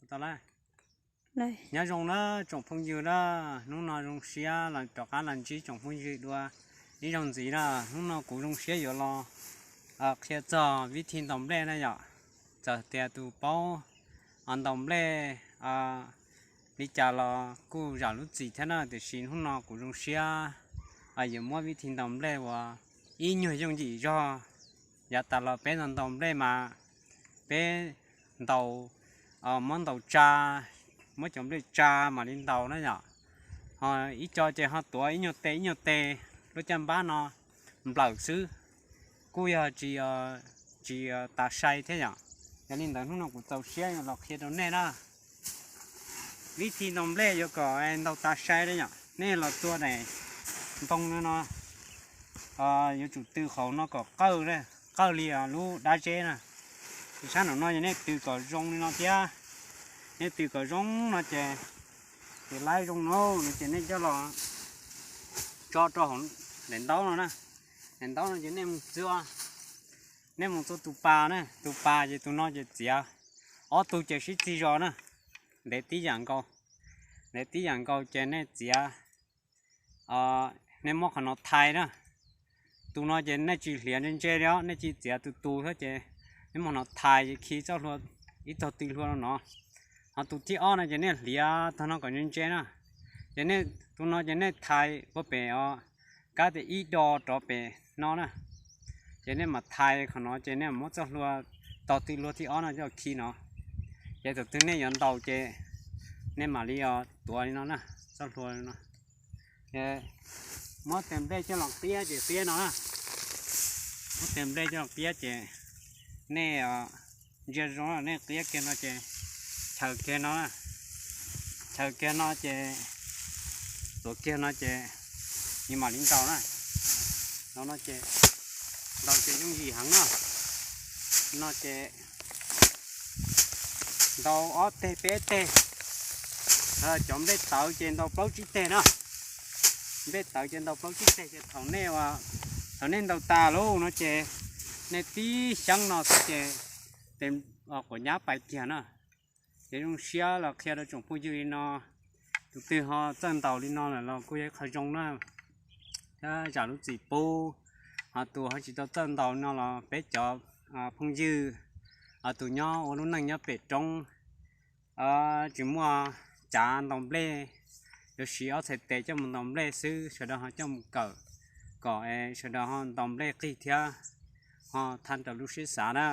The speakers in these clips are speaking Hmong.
Tau lawm. Nyob zoo na tsoom phooj ywg na, hnub no zoo siab los rov qab los ntsib tsoom phooj ywg dua ib zaug ntxiv na. Hnub no kuv zoo siab yuav los qhia txog vib thi ntaus nplej na yom. Txawm tias tus paub ntaus nplej li cas los kuj zam lub txim thiab na, tiam sis hnub no kuv zoo siab yuav muab vib thi ntaus nplej uas ib nyuag yooj yim zog. Yav tas los peb ntaus ntaus nplej mas peb ntaus, muab ntaus tsa, muab cov nplej tsa mam li ntaus na yom. Ho ib co ces ho tuav ib nyuag tes ib nyuag tes, lub caj npab no nplawm xwb, kuj yog tsis, tsis tas sai thiab yom. Yog li ntawd hnub no kuv txaus siab los qhia rau nej na. Vib thi ntaus nplej yuav kom ntaus tas sai na yom, nej los tua daim npoo no no, yuav tsum tw qhov no kom qawj, qawj li lub dab zeb na. Sab nraum no yog nej tw kom zoo li no thiab, nej tw kom zoo no ces, ces laib zoo no no ces nej coj los tso rau hauv daim ntaub no na. Daim ntaub no ces nej mus txua, nej mus txua tus pas na, tus pas ces tus no ces txiav, ob tug ces sib txig zos na, ntev tib yam nkaus, ntev tib yam nkaus ces nej txiav, nej muab qhov no thais na. Tus no ces nej tsis hliav ntse ntse li os, nej tsis txiav tus tus xwb ces nej muab no thais ces khi txoj hlua ib tog tw hlua no no. Ho tus thib ob no ces nej hliav tog no kom ntse ntse na. Ces nej tus no ces nej thais puag pem os, kab tias ib do rov pem no na. Ces nej mam thais qhov no ces nej mam muab txoj hlua tog tw hlua thib ob no coj khi no. Ces thaum twg nej yuav ntaus ces nej mam li tuav li no na, txoj hlua no. Ces muab tes nplej coj los qiab ces qiab no na. Muab tes nplej coj los qiab ces nej ntsia zoo nej qiab kiag no ces chaws kiag no, chaws kiag no ces tuav kiag no ces nws mam li ntaus na. No no ces ntaus ces yooj yim heev na. No ces ntaus ob teg peb teg. Cov nplej tawv ces ntaus plaub tsib teg na. Nplej tawv ces ntaus plaub tsib teg ces thaum nej, thaum nej ntaus tas lawm no ces nej tib xyeeb no xwb ces tes quav nyab pais kiag na. Ces zoo siab los qhia rau tsoom phooj ywg li no, tus twg ho txawj ntaus li no lawm los kuj yog ib qho zoo na, thiab zam lub txim pub. Ho tus ho tsis tau txawj ntaus no los peb cov phooj ywg, tus nyob ua lub neej nyob pem roob, tsis muaj cav ntaus nplej, yuav siv ob txhais tes coj mus ntaus nplej xwb, sawv daws ho coj mus kawm kom sawv daws ho ntaus nplej qig thiab ho thaj rau lub siab xav na.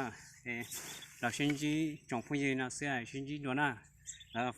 Los sib ntsib tsoom phooj ywg no xwb, sib ntsib dua na. Lawv